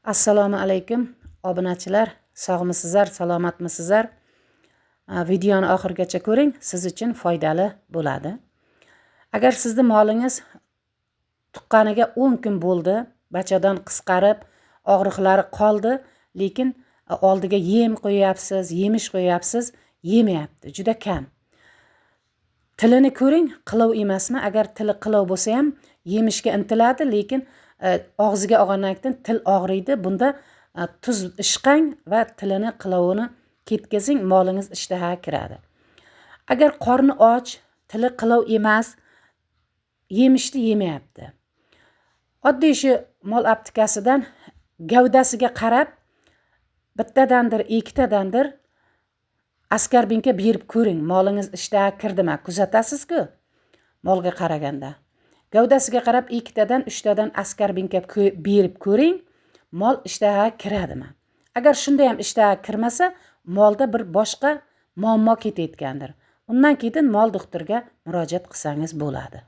Assalomu alaykum obunachilar, sog'misizlar, salomatmisizlar? Videoni oxirigacha ko'ring, siz uchun foydali bo'ladi. Agar sizni molingiz tuqqaniga 10 kun bo'ldi, bachadan qisqarib, og'riqlari qoldi, lekin oldiga yem qo'yyapsiz, yemish qo'yyapsiz, yemayapti, juda kam. Tilini ko'ring, qilov emasmi? Agar tili qilov bo'lsa ham yemishga intiladi, lekin og'ziga olgandan keyin til og'riydi. Bunda tuz ishqang va tilini qilovini ketkazing, molingiz ishtaha kiradi. Agar qorni och, tili qilov emas, yemishni yemayapti. Oddiy shu mol aptekasidan gavdasiga qarab bittadandir, ikkitadandir askarbinka berib ko'ring, molingiz ishtaha kirdimi? Kuzatasiz-ku molga qaraganda. Gavdasiga qarab ikkitadan, uchtadan askarbinka berib ko'ring, mol ishtaha kiradimi? Agar shunda ham ishtaha kirmasa, molda bir boshqa muammo ketayotgandir. Undan keyin mol doktorga murojaat qilsangiz bo'ladi.